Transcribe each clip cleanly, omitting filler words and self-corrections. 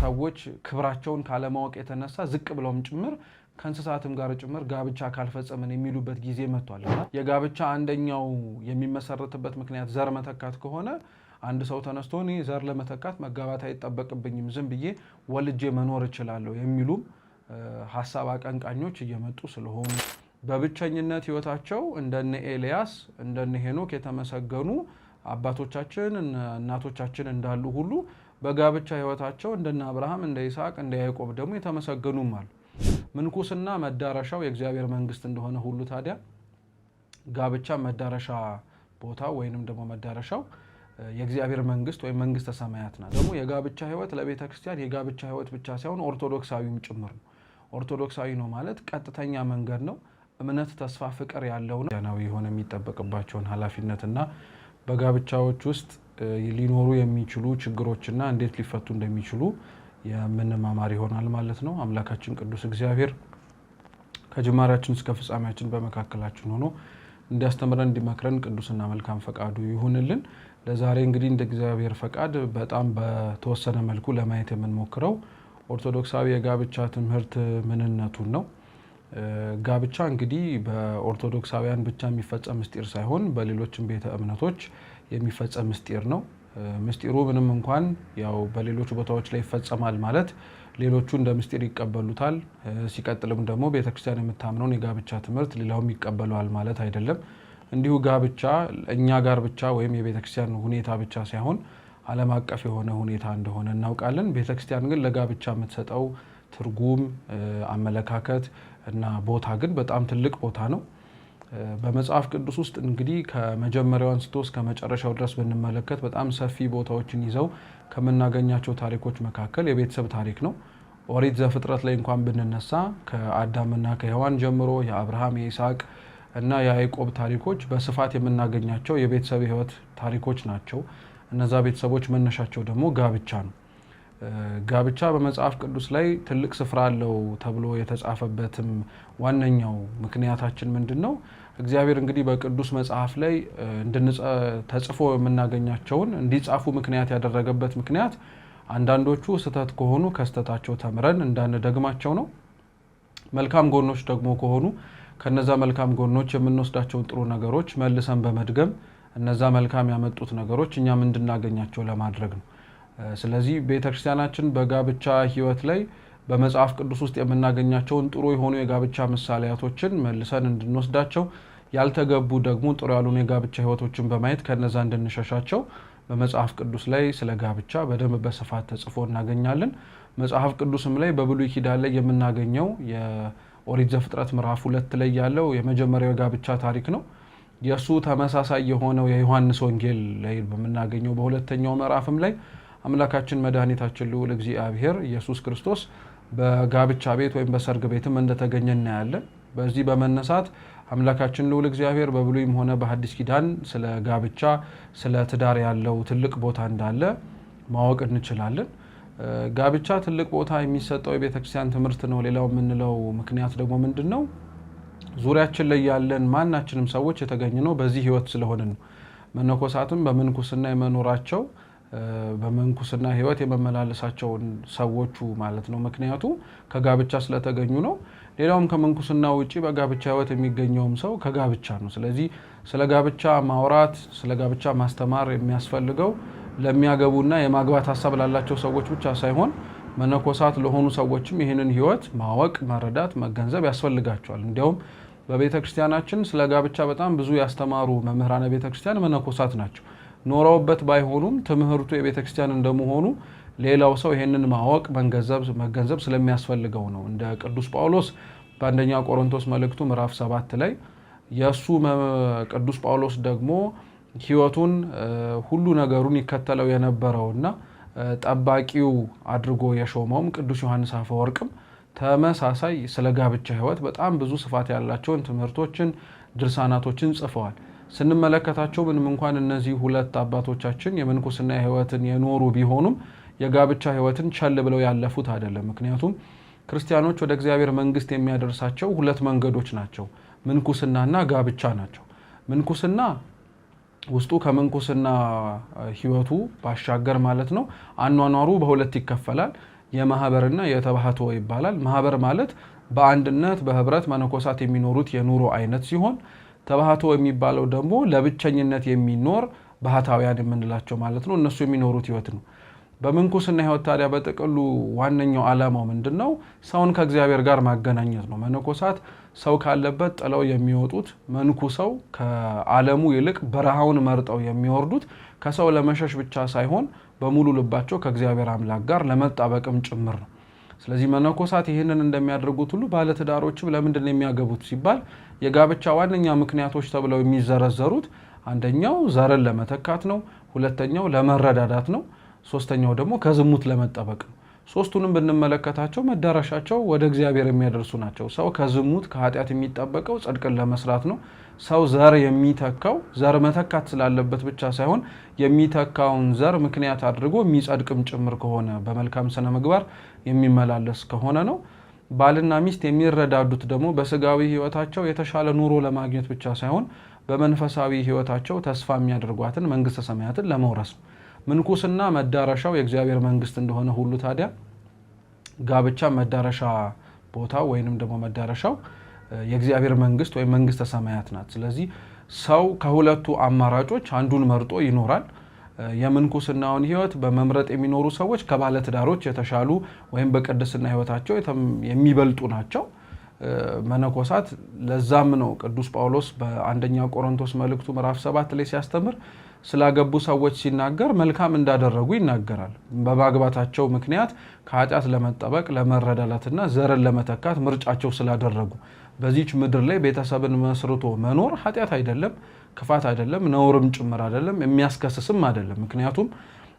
ሰዎች ክብራቸውን ካለማወቅ የተነሳ ዝቅ ብለውም ጭምር ከእንስሳትም ጋር ጭምር ጋብቻ ካልፈጸምን የሚሉበት ጊዜ መጥቷል። እና የጋብቻ አንደኛው የሚመሰረትበት ምክንያት ዘር መተካት ከሆነ፣ አንድ ሰው ተነስቶ እኔ ዘር ለመተካት መጋባት አይጠበቅብኝም፣ ዝም ብዬ ወልጄ መኖር እችላለሁ የሚሉም ሀሳብ አቀንቃኞች እየመጡ ስለሆኑ፣ በብቸኝነት ህይወታቸው እንደነ ኤልያስ፣ እንደነ ሄኖክ የተመሰገኑ አባቶቻችን፣ እናቶቻችን እንዳሉ ሁሉ በጋብቻ ህይወታቸው እንደነ አብርሃም፣ እንደ ይስሐቅ፣ እንደ ያዕቆብ ደግሞ የተመሰገኑም አሉ። ምንኩስና መዳረሻው የእግዚአብሔር መንግስት እንደሆነ ሁሉ ታዲያ ጋብቻ መዳረሻ ቦታ ወይንም ደግሞ መዳረሻው የእግዚአብሔር መንግስት ወይም መንግስተ ሰማያት ናት። ደግሞ የጋብቻ ህይወት ለቤተ ክርስቲያን የጋብቻ ህይወት ብቻ ሳይሆን ኦርቶዶክሳዊም ጭምር ነው። ኦርቶዶክሳዊ ነው ማለት ቀጥተኛ መንገድ ነው። እምነት፣ ተስፋ፣ ፍቅር ያለው ነው። ናዊ የሆነ የሚጠበቅባቸውን ኃላፊነትና በጋብቻዎች ውስጥ ሊኖሩ የሚችሉ ችግሮችና እንዴት ሊፈቱ እንደሚችሉ የምንማማር ይሆናል ማለት ነው። አምላካችን ቅዱስ እግዚአብሔር ከጅማሬያችን እስከ ፍጻሜያችን በመካከላችን ሆኖ እንዲያስተምረን፣ እንዲመክረን ቅዱስና መልካም ፈቃዱ ይሁንልን። ለዛሬ እንግዲህ እንደ እግዚአብሔር ፈቃድ በጣም በተወሰነ መልኩ ለማየት የምንሞክረው ኦርቶዶክሳዊ የጋብቻ ትምህርት ምንነቱን ነው። ጋብቻ እንግዲህ በኦርቶዶክሳውያን ብቻ የሚፈጸም ምስጢር ሳይሆን በሌሎችም ቤተ እምነቶች የሚፈጸም ምስጢር ነው። ምስጢሩ ምንም እንኳን ያው በሌሎች ቦታዎች ላይ ይፈጸማል ማለት ሌሎቹ እንደ ምስጢር ይቀበሉታል፣ ሲቀጥልም ደግሞ ቤተክርስቲያን የምታምነውን የጋብቻ ትምህርት ሌላውም ይቀበለዋል ማለት አይደለም። እንዲሁ ጋብቻ እኛ ጋር ብቻ ወይም የቤተክርስቲያን ሁኔታ ብቻ ሳይሆን ዓለም አቀፍ የሆነ ሁኔታ እንደሆነ እናውቃለን። ቤተክርስቲያን ግን ለጋብቻ የምትሰጠው ትርጉም፣ አመለካከት እና ቦታ ግን በጣም ትልቅ ቦታ ነው። በመጽሐፍ ቅዱስ ውስጥ እንግዲህ ከመጀመሪያው አንስቶ እስከ መጨረሻው ድረስ ብንመለከት በጣም ሰፊ ቦታዎችን ይዘው ከምናገኛቸው ታሪኮች መካከል የቤተሰብ ታሪክ ነው። ኦሪት ዘፍጥረት ላይ እንኳን ብንነሳ ከአዳምና ከሔዋን ጀምሮ የአብርሃም፣ የይስሐቅ እና የያዕቆብ ታሪኮች በስፋት የምናገኛቸው የቤተሰብ ሕይወት ታሪኮች ናቸው። እነዛ ቤተሰቦች መነሻቸው ደግሞ ጋብቻ ነው። ጋብቻ በመጽሐፍ ቅዱስ ላይ ትልቅ ስፍራ አለው ተብሎ የተጻፈበትም ዋነኛው ምክንያታችን ምንድን ነው? እግዚአብሔር እንግዲህ በቅዱስ መጽሐፍ ላይ ተጽፎ የምናገኛቸውን እንዲጻፉ ምክንያት ያደረገበት ምክንያት አንዳንዶቹ ስህተት ከሆኑ ከስህተታቸው ተምረን እንዳንደግማቸው ነው። መልካም ጎኖች ደግሞ ከሆኑ ከነዛ መልካም ጎኖች የምንወስዳቸውን ጥሩ ነገሮች መልሰን በመድገም እነዛ መልካም ያመጡት ነገሮች እኛም እንድናገኛቸው ለማድረግ ነው። ስለዚህ ቤተክርስቲያናችን በጋብቻ ሕይወት ላይ በመጽሐፍ ቅዱስ ውስጥ የምናገኛቸውን ጥሩ የሆኑ የጋብቻ ምሳሌያቶችን መልሰን እንድንወስዳቸው፣ ያልተገቡ ደግሞ ጥሩ ያልሆኑ የጋብቻ ሕይወቶችን በማየት ከነዛ እንድንሸሻቸው በመጽሐፍ ቅዱስ ላይ ስለ ጋብቻ በደንብ በስፋት ተጽፎ እናገኛለን። መጽሐፍ ቅዱስም ላይ በብሉይ ኪዳን ላይ የምናገኘው የኦሪት ዘፍጥረት ምዕራፍ 2 ላይ ያለው የመጀመሪያው የጋብቻ ታሪክ ነው። የእሱ ተመሳሳይ የሆነው የዮሐንስ ወንጌል ላይ በምናገኘው በሁለተኛው ምዕራፍም ላይ አምላካችን መድኃኒታችን ልዑል እግዚአብሔር ኢየሱስ ክርስቶስ በጋብቻ ቤት ወይም በሰርግ ቤትም እንደተገኘ እናያለን። በዚህ በመነሳት አምላካችን ልዑል እግዚአብሔር በብሉይም ሆነ በሐዲስ ኪዳን ስለ ጋብቻ፣ ስለ ትዳር ያለው ትልቅ ቦታ እንዳለ ማወቅ እንችላለን። ጋብቻ ትልቅ ቦታ የሚሰጠው የቤተክርስቲያን ትምህርት ነው። ሌላው የምንለው ምክንያት ደግሞ ምንድን ነው? ዙሪያችን ላይ ያለን ማናችንም ሰዎች የተገኘ ነው በዚህ ህይወት ስለሆነ ነው። መነኮሳትም በምንኩስና የመኖራቸው፣ በምንኩስና ህይወት የመመላለሳቸውን ሰዎቹ ማለት ነው። ምክንያቱ ከጋብቻ ስለተገኙ ነው። ሌላውም ከምንኩስና ውጪ በጋብቻ ህይወት የሚገኘውም ሰው ከጋብቻ ነው። ስለዚህ ስለ ጋብቻ ማውራት፣ ስለ ጋብቻ ማስተማር የሚያስፈልገው ለሚያገቡና የማግባት ሀሳብ ላላቸው ሰዎች ብቻ ሳይሆን መነኮሳት ለሆኑ ሰዎችም ይህንን ህይወት ማወቅ፣ መረዳት፣ መገንዘብ ያስፈልጋቸዋል። እንዲያውም በቤተ ክርስቲያናችን ስለ ጋብቻ በጣም ብዙ ያስተማሩ መምህራነ ቤተ ክርስቲያን መነኮሳት ናቸው። ኖረውበት ባይሆኑም ትምህርቱ የቤተ ክርስቲያን እንደመሆኑ ሌላው ሰው ይሄንን ማወቅ፣ መገንዘብ ስለሚያስፈልገው ነው። እንደ ቅዱስ ጳውሎስ በአንደኛ ቆሮንቶስ መልእክቱ ምዕራፍ 7 ላይ የእሱ ቅዱስ ጳውሎስ ደግሞ ህይወቱን ሁሉ ነገሩን ይከተለው የነበረውና ጠባቂው አድርጎ የሾመውም ቅዱስ ዮሐንስ አፈወርቅም ተመሳሳይ ስለ ጋብቻ ህይወት በጣም ብዙ ስፋት ያላቸውን ትምህርቶችን፣ ድርሳናቶችን ጽፈዋል። ስንመለከታቸው ምንም እንኳን እነዚህ ሁለት አባቶቻችን የምንኩስና ህይወትን የኖሩ ቢሆኑም የጋብቻ ህይወትን ቸል ብለው ያለፉት አይደለም። ምክንያቱም ክርስቲያኖች ወደ እግዚአብሔር መንግስት የሚያደርሳቸው ሁለት መንገዶች ናቸው፣ ምንኩስናና ጋብቻ ናቸው። ምንኩስና ውስጡ ከምንኩስና ህይወቱ ባሻገር ማለት ነው አኗኗሩ በሁለት ይከፈላል። የማህበርና የተባህቶ ይባላል። ማህበር ማለት በአንድነት በህብረት መነኮሳት የሚኖሩት የኑሮ አይነት ሲሆን ተባህቶ የሚባለው ደግሞ ለብቸኝነት የሚኖር ባህታውያን የምንላቸው ማለት ነው። እነሱ የሚኖሩት ህይወት ነው። በምንኩስና ህይወት ታዲያ በጥቅሉ ዋነኛው ዓላማው ምንድን ነው? ሰውን ከእግዚአብሔር ጋር ማገናኘት ነው። መነኮሳት ሰው ካለበት ጥለው የሚወጡት መንኩሰው ከዓለሙ ይልቅ በረሃውን መርጠው የሚወርዱት ከሰው ለመሸሽ ብቻ ሳይሆን በሙሉ ልባቸው ከእግዚአብሔር አምላክ ጋር ለመጣበቅም ጭምር ነው። ስለዚህ መነኮሳት ይህንን እንደሚያደርጉት ሁሉ ባለትዳሮችም ለምንድን ነው የሚያገቡት ሲባል የጋብቻ ዋነኛ ምክንያቶች ተብለው የሚዘረዘሩት አንደኛው ዘርን ለመተካት ነው። ሁለተኛው ለመረዳዳት ነው። ሶስተኛው ደግሞ ከዝሙት ለመጠበቅ ነው። ሶስቱንም ብንመለከታቸው መዳረሻቸው ወደ እግዚአብሔር የሚያደርሱ ናቸው። ሰው ከዝሙት ከኃጢአት የሚጠበቀው ጽድቅን ለመስራት ነው። ሰው ዘር የሚተካው ዘር መተካት ስላለበት ብቻ ሳይሆን የሚተካውን ዘር ምክንያት አድርጎ የሚጸድቅም ጭምር ከሆነ በመልካም ስነ ምግባር የሚመላለስ ከሆነ ነው። ባልና ሚስት የሚረዳዱት ደግሞ በስጋዊ ሕይወታቸው የተሻለ ኑሮ ለማግኘት ብቻ ሳይሆን በመንፈሳዊ ሕይወታቸው ተስፋ የሚያደርጓትን መንግስተ ሰማያትን ለመውረስ ነው። ምንኩስና መዳረሻው የእግዚአብሔር መንግስት እንደሆነ ሁሉ ታዲያ ጋብቻ መዳረሻ ቦታ ወይንም ደግሞ መዳረሻው የእግዚአብሔር መንግስት ወይም መንግስተ ሰማያት ናት። ስለዚህ ሰው ከሁለቱ አማራጮች አንዱን መርጦ ይኖራል። የምንኩስናውን ህይወት በመምረጥ የሚኖሩ ሰዎች ከባለትዳሮች የተሻሉ ወይም በቅድስና ህይወታቸው የሚበልጡ ናቸው። መነኮሳት ለዛም ነው ቅዱስ ጳውሎስ በአንደኛ ቆሮንቶስ መልእክቱ ምዕራፍ 7 ላይ ሲያስተምር ስላገቡ ሰዎች ሲናገር መልካም እንዳደረጉ ይናገራል። በማግባታቸው ምክንያት ከኃጢአት ለመጠበቅ ለመረዳዳትና ዘርን ለመተካት ምርጫቸው ስላደረጉ በዚች ምድር ላይ ቤተሰብን መስርቶ መኖር ኃጢአት አይደለም፣ ክፋት አይደለም፣ ነውርም ጭምር አይደለም፣ የሚያስከስስም አይደለም። ምክንያቱም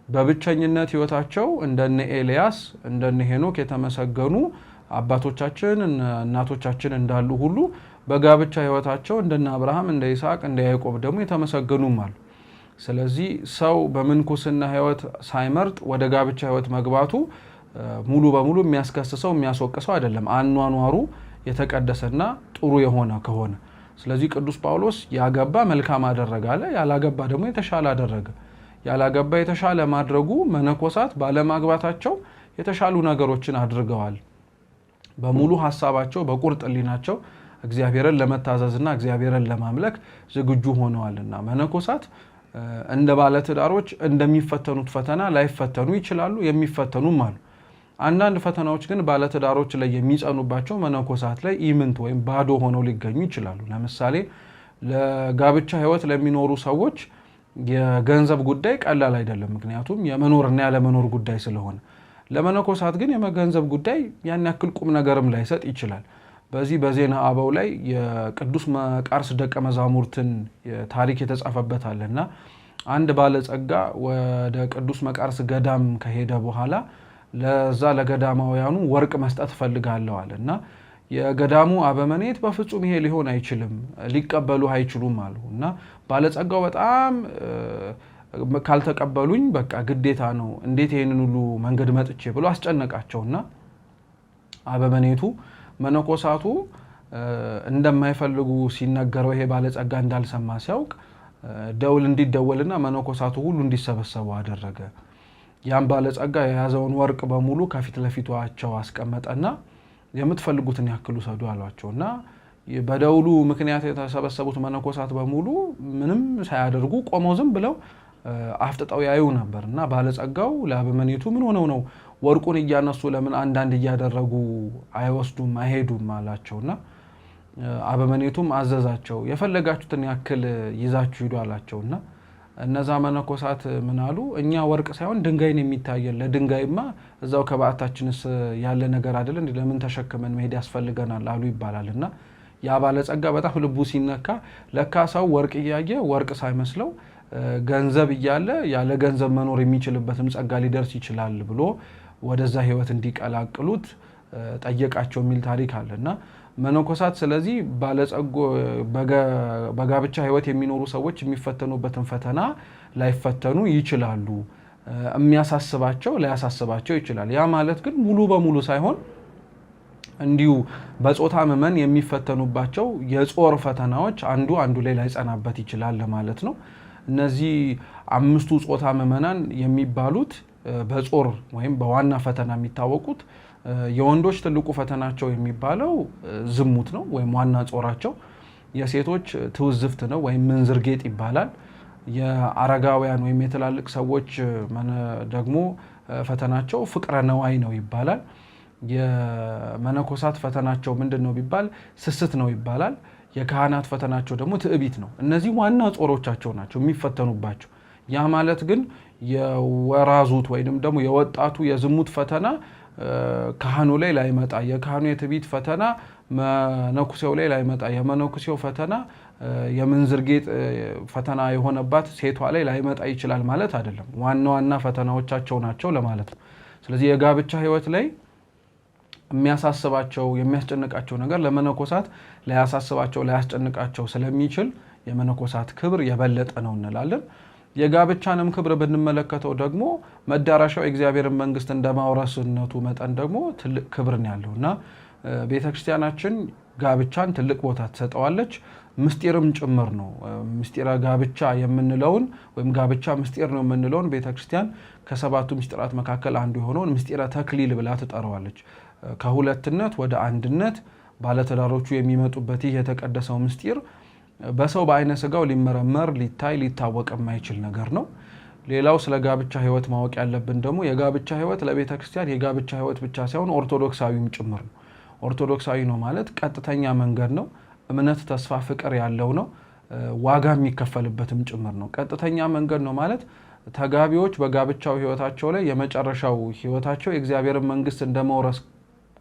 በብቸኝነት ህይወታቸው እንደነ ኤልያስ እንደነ ሄኖክ የተመሰገኑ አባቶቻችን እናቶቻችን እንዳሉ ሁሉ በጋብቻ ህይወታቸው እንደነ አብርሃም እንደ ይስሐቅ እንደ ያዕቆብ ደግሞ የተመሰገኑም አሉ። ስለዚህ ሰው በምንኩስና ህይወት ሳይመርጥ ወደ ጋብቻ ህይወት መግባቱ ሙሉ በሙሉ የሚያስከስሰው የሚያስወቅሰው አይደለም፣ አኗኗሩ የተቀደሰና ጥሩ የሆነ ከሆነ። ስለዚህ ቅዱስ ጳውሎስ ያገባ መልካም አደረገ አለ፣ ያላገባ ደግሞ የተሻለ አደረገ። ያላገባ የተሻለ ማድረጉ መነኮሳት ባለማግባታቸው የተሻሉ ነገሮችን አድርገዋል። በሙሉ ሀሳባቸው በቁርጥ ሕሊናቸው እግዚአብሔርን ለመታዘዝና እግዚአብሔርን ለማምለክ ዝግጁ ሆነዋልና መነኮሳት እንደ ባለትዳሮች እንደሚፈተኑት ፈተና ላይፈተኑ ይችላሉ፣ የሚፈተኑም አሉ። አንዳንድ ፈተናዎች ግን ባለትዳሮች ላይ የሚጸኑባቸው መነኮሳት ላይ ኢምንት ወይም ባዶ ሆነው ሊገኙ ይችላሉ። ለምሳሌ ለጋብቻ ሕይወት ለሚኖሩ ሰዎች የገንዘብ ጉዳይ ቀላል አይደለም። ምክንያቱም የመኖርና ያለመኖር ጉዳይ ስለሆነ። ለመነኮሳት ግን የገንዘብ ጉዳይ ያን ያክል ቁም ነገርም ላይሰጥ ይችላል። በዚህ በዜና አበው ላይ የቅዱስ መቃርስ ደቀ መዛሙርትን ታሪክ የተጻፈበት አለ እና አንድ ባለጸጋ ወደ ቅዱስ መቃርስ ገዳም ከሄደ በኋላ ለዛ ለገዳማውያኑ ወርቅ መስጠት እፈልጋለሁ አለ እና የገዳሙ አበመኔት በፍጹም ይሄ ሊሆን አይችልም፣ ሊቀበሉ አይችሉም አሉ እና ባለጸጋው በጣም ካልተቀበሉኝ በቃ ግዴታ ነው፣ እንዴት ይህንን ሁሉ መንገድ መጥቼ ብሎ አስጨነቃቸውና አበመኔቱ መነኮሳቱ እንደማይፈልጉ ሲነገረው ይሄ ባለጸጋ እንዳልሰማ ሲያውቅ ደውል እንዲደወልና መነኮሳቱ ሁሉ እንዲሰበሰቡ አደረገ። ያም ባለጸጋ የያዘውን ወርቅ በሙሉ ከፊት ለፊቷቸው አስቀመጠና የምትፈልጉትን ያክል ውሰዱ አሏቸው እና በደውሉ ምክንያት የተሰበሰቡት መነኮሳት በሙሉ ምንም ሳያደርጉ ቆመው ዝም ብለው አፍጥጠው ያዩ ነበር እና ባለጸጋው ለአበመኔቱ ምን ሆነው ነው ወርቁን እያነሱ ለምን አንዳንድ እያደረጉ አይወስዱም አይሄዱም አላቸውና አበመኔቱም አዘዛቸው የፈለጋችሁትን ያክል ይዛችሁ ሂዱ አላቸውና እነዛ መነኮሳት ምን አሉ? እኛ ወርቅ ሳይሆን ድንጋይን የሚታየን ለድንጋይማ እዛው ከበዓታችንስ ያለ ነገር አይደል እንዴ? ለምን ተሸክመን መሄድ ያስፈልገናል አሉ ይባላል። እና ያ ባለጸጋ በጣም ልቡ ሲነካ ለካ ሰው ወርቅ እያየ ወርቅ ሳይመስለው ገንዘብ እያለ ያለ ገንዘብ መኖር የሚችልበትም ጸጋ ሊደርስ ይችላል ብሎ ወደዛ ህይወት እንዲቀላቅሉት ጠየቃቸው የሚል ታሪክ አለ እና መነኮሳት ስለዚህ ባለጸጎ በጋብቻ ህይወት የሚኖሩ ሰዎች የሚፈተኑበትን ፈተና ላይፈተኑ ይችላሉ። የሚያሳስባቸው ላያሳስባቸው ይችላል። ያ ማለት ግን ሙሉ በሙሉ ሳይሆን እንዲሁ በጾታ ምመን የሚፈተኑባቸው የጾር ፈተናዎች አንዱ አንዱ ላይ ላይጸናበት ይችላል ለማለት ነው። እነዚህ አምስቱ ጾታ ምዕመናን የሚባሉት በጾር ወይም በዋና ፈተና የሚታወቁት የወንዶች ትልቁ ፈተናቸው የሚባለው ዝሙት ነው ወይም ዋና ጾራቸው። የሴቶች ትውዝፍት ነው ወይም ምንዝር ጌጥ ይባላል። የአረጋውያን ወይም የትላልቅ ሰዎች ደግሞ ፈተናቸው ፍቅረ ነዋይ ነው ይባላል። የመነኮሳት ፈተናቸው ምንድን ነው ቢባል ስስት ነው ይባላል። የካህናት ፈተናቸው ደግሞ ትዕቢት ነው። እነዚህ ዋና ጾሮቻቸው ናቸው የሚፈተኑባቸው። ያ ማለት ግን የወራዙት ወይንም ደግሞ የወጣቱ የዝሙት ፈተና ካህኑ ላይ ላይመጣ፣ የካህኑ የትዕቢት ፈተና መነኩሴው ላይ ላይመጣ፣ የመነኩሴው ፈተና የምንዝር ጌጥ ፈተና የሆነባት ሴቷ ላይ ላይመጣ ይችላል ማለት አይደለም። ዋና ዋና ፈተናዎቻቸው ናቸው ለማለት ነው። ስለዚህ የጋብቻ ሕይወት ላይ የሚያሳስባቸው የሚያስጨንቃቸው ነገር ለመነኮሳት ላያሳስባቸው ላያስጨንቃቸው ስለሚችል የመነኮሳት ክብር የበለጠ ነው እንላለን። የጋብቻንም ክብር ብንመለከተው ደግሞ መዳረሻው የእግዚአብሔርን መንግስት እንደማውረስነቱ መጠን ደግሞ ትልቅ ክብር ነው ያለው እና ቤተክርስቲያናችን ጋብቻን ትልቅ ቦታ ትሰጠዋለች። ምስጢርም ጭምር ነው። ምስጢረ ጋብቻ የምንለውን ወይም ጋብቻ ምስጢር ነው የምንለውን ቤተክርስቲያን ከሰባቱ ምስጢራት መካከል አንዱ የሆነውን ምስጢረ ተክሊል ብላ ትጠራዋለች። ከሁለትነት ወደ አንድነት ባለትዳሮቹ የሚመጡበት ይህ የተቀደሰው ምስጢር በሰው በአይነ ስጋው ሊመረመር ሊታይ ሊታወቅ የማይችል ነገር ነው። ሌላው ስለ ጋብቻ ሕይወት ማወቅ ያለብን ደግሞ የጋብቻ ሕይወት ለቤተ ክርስቲያን የጋብቻ ሕይወት ብቻ ሳይሆን ኦርቶዶክሳዊም ጭምር ነው። ኦርቶዶክሳዊ ነው ማለት ቀጥተኛ መንገድ ነው። እምነት፣ ተስፋ፣ ፍቅር ያለው ነው። ዋጋ የሚከፈልበትም ጭምር ነው። ቀጥተኛ መንገድ ነው ማለት ተጋቢዎች በጋብቻው ሕይወታቸው ላይ የመጨረሻው ሕይወታቸው የእግዚአብሔርን መንግስት እንደመውረስ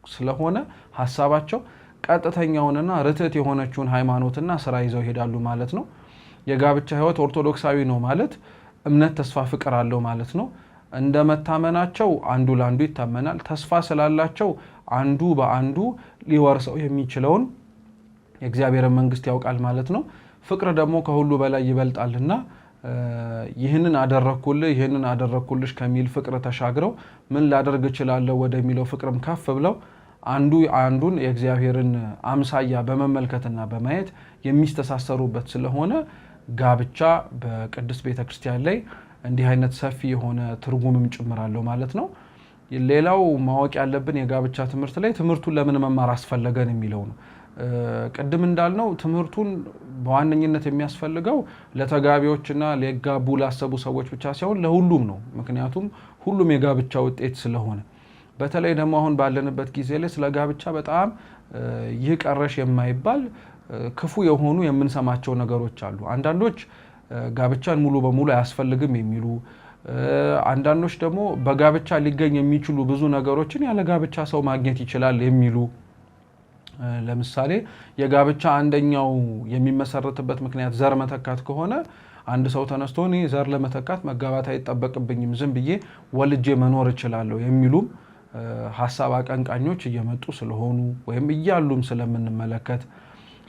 ስለሆነ ሀሳባቸው ቀጥተኛውንና ርትዕት የሆነችውን ሃይማኖትና ስራ ይዘው ይሄዳሉ ማለት ነው። የጋብቻ ህይወት ኦርቶዶክሳዊ ነው ማለት እምነት፣ ተስፋ፣ ፍቅር አለው ማለት ነው። እንደ መታመናቸው አንዱ ለአንዱ ይታመናል። ተስፋ ስላላቸው አንዱ በአንዱ ሊወርሰው የሚችለውን የእግዚአብሔርን መንግስት ያውቃል ማለት ነው። ፍቅር ደግሞ ከሁሉ በላይ ይበልጣልና ይህንን አደረግኩልህ ይህንን አደረግኩልሽ ከሚል ፍቅር ተሻግረው ምን ላደርግ እችላለሁ ወደሚለው ፍቅርም ከፍ ብለው አንዱ አንዱን የእግዚአብሔርን አምሳያ በመመልከትና በማየት የሚስተሳሰሩበት ስለሆነ ጋብቻ በቅድስት ቤተ ክርስቲያን ላይ እንዲህ አይነት ሰፊ የሆነ ትርጉምም ጭምር አለው ማለት ነው። ሌላው ማወቅ ያለብን የጋብቻ ትምህርት ላይ ትምህርቱን ለምን መማር አስፈለገን የሚለው ነው። ቅድም እንዳልነው ትምህርቱን በዋነኝነት የሚያስፈልገው ለተጋቢዎችና ሊጋቡ ላሰቡ ሰዎች ብቻ ሳይሆን ለሁሉም ነው። ምክንያቱም ሁሉም የጋብቻ ውጤት ስለሆነ በተለይ ደግሞ አሁን ባለንበት ጊዜ ላይ ስለ ጋብቻ በጣም ይህ ቀረሽ የማይባል ክፉ የሆኑ የምንሰማቸው ነገሮች አሉ። አንዳንዶች ጋብቻን ሙሉ በሙሉ አያስፈልግም የሚሉ፣ አንዳንዶች ደግሞ በጋብቻ ሊገኝ የሚችሉ ብዙ ነገሮችን ያለ ጋብቻ ሰው ማግኘት ይችላል የሚሉ። ለምሳሌ የጋብቻ አንደኛው የሚመሰረትበት ምክንያት ዘር መተካት ከሆነ አንድ ሰው ተነስቶ እኔ ዘር ለመተካት መጋባት አይጠበቅብኝም ዝም ብዬ ወልጄ መኖር እችላለሁ የሚሉም ሀሳብ አቀንቃኞች እየመጡ ስለሆኑ ወይም እያሉም ስለምንመለከት፣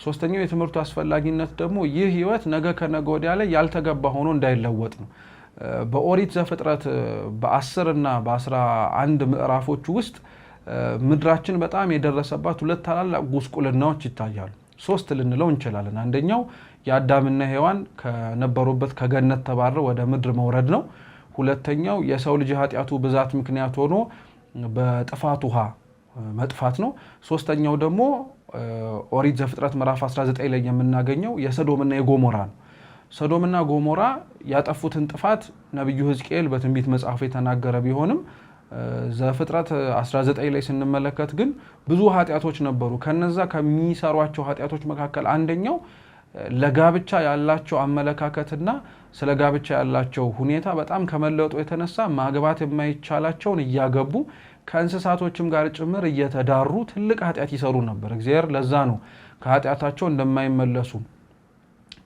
ሶስተኛው የትምህርቱ አስፈላጊነት ደግሞ ይህ ህይወት ነገ ከነገ ወዲያ ላይ ያልተገባ ሆኖ እንዳይለወጥ ነው። በኦሪት ዘፍጥረት በ10 እና በ11 ምዕራፎች ውስጥ ምድራችን በጣም የደረሰባት ሁለት ታላላቅ ጉስቁልናዎች ይታያሉ። ሶስት ልንለው እንችላለን። አንደኛው የአዳምና ሔዋን ከነበሩበት ከገነት ተባረው ወደ ምድር መውረድ ነው። ሁለተኛው የሰው ልጅ ኃጢአቱ ብዛት ምክንያት ሆኖ በጥፋት ውሃ መጥፋት ነው። ሶስተኛው ደግሞ ኦሪት ዘፍጥረት ምዕራፍ 19 ላይ የምናገኘው የሰዶምና የጎሞራ ነው። ሰዶምና ጎሞራ ያጠፉትን ጥፋት ነቢዩ ሕዝቅኤል በትንቢት መጽሐፉ የተናገረ ቢሆንም ዘፍጥረት 19 ላይ ስንመለከት ግን ብዙ ኃጢአቶች ነበሩ። ከነዛ ከሚሰሯቸው ኃጢአቶች መካከል አንደኛው ለጋብቻ ያላቸው አመለካከትና ስለ ጋብቻ ያላቸው ሁኔታ በጣም ከመለጡ የተነሳ ማግባት የማይቻላቸውን እያገቡ ከእንስሳቶችም ጋር ጭምር እየተዳሩ ትልቅ ኃጢአት ይሰሩ ነበር። እግዚአብሔር ለዛ ነው ከኃጢአታቸው እንደማይመለሱ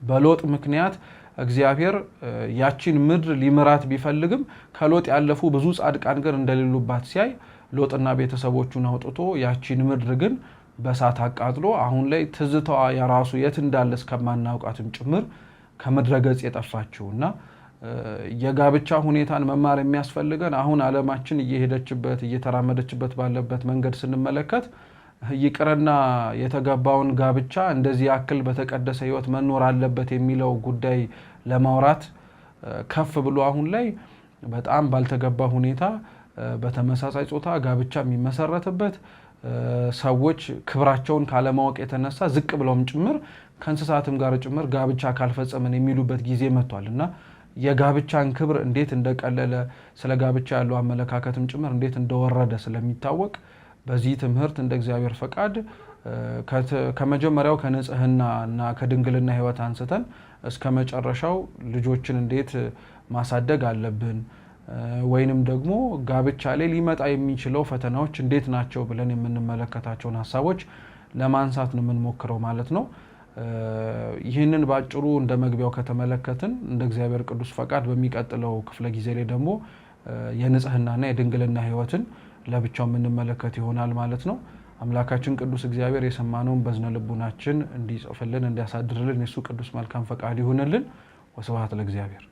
በሎጥ ምክንያት እግዚአብሔር ያቺን ምድር ሊምራት ቢፈልግም ከሎጥ ያለፉ ብዙ ጻድቃን ግን እንደሌሉባት ሲያይ ሎጥና ቤተሰቦቹን አውጥቶ ያቺን ምድር ግን በእሳት አቃጥሎ አሁን ላይ ትዝታዋ የራሱ የት እንዳለ እስከማናውቃትም ጭምር ከምድረ ገጽ የጠፋችው እና የጋብቻ ሁኔታን መማር የሚያስፈልገን አሁን ዓለማችን እየሄደችበት እየተራመደችበት ባለበት መንገድ ስንመለከት ይቅርና የተገባውን ጋብቻ እንደዚህ ያክል በተቀደሰ ሕይወት መኖር አለበት የሚለው ጉዳይ ለማውራት ከፍ ብሎ አሁን ላይ በጣም ባልተገባ ሁኔታ በተመሳሳይ ጾታ ጋብቻ የሚመሰረትበት፣ ሰዎች ክብራቸውን ካለማወቅ የተነሳ ዝቅ ብለውም ጭምር ከእንስሳትም ጋር ጭምር ጋብቻ ካልፈጸምን የሚሉበት ጊዜ መጥቷል እና የጋብቻን ክብር እንዴት እንደቀለለ፣ ስለ ጋብቻ ያለው አመለካከትም ጭምር እንዴት እንደወረደ ስለሚታወቅ በዚህ ትምህርት እንደ እግዚአብሔር ፈቃድ ከመጀመሪያው ከንጽህና እና ከድንግልና ሕይወት አንስተን እስከ መጨረሻው ልጆችን እንዴት ማሳደግ አለብን ወይንም ደግሞ ጋብቻ ላይ ሊመጣ የሚችለው ፈተናዎች እንዴት ናቸው ብለን የምንመለከታቸውን ሀሳቦች ለማንሳት ነው የምንሞክረው ማለት ነው። ይህንን በአጭሩ እንደ መግቢያው ከተመለከትን እንደ እግዚአብሔር ቅዱስ ፈቃድ በሚቀጥለው ክፍለ ጊዜ ላይ ደግሞ የንጽህናና የድንግልና ሕይወትን ለብቻው የምንመለከት ይሆናል ማለት ነው። አምላካችን ቅዱስ እግዚአብሔር የሰማነውን በዝነ ልቡናችን እንዲጽፍልን እንዲያሳድርልን የእሱ ቅዱስ መልካም ፈቃድ ይሁንልን። ወስብሐት ለእግዚአብሔር።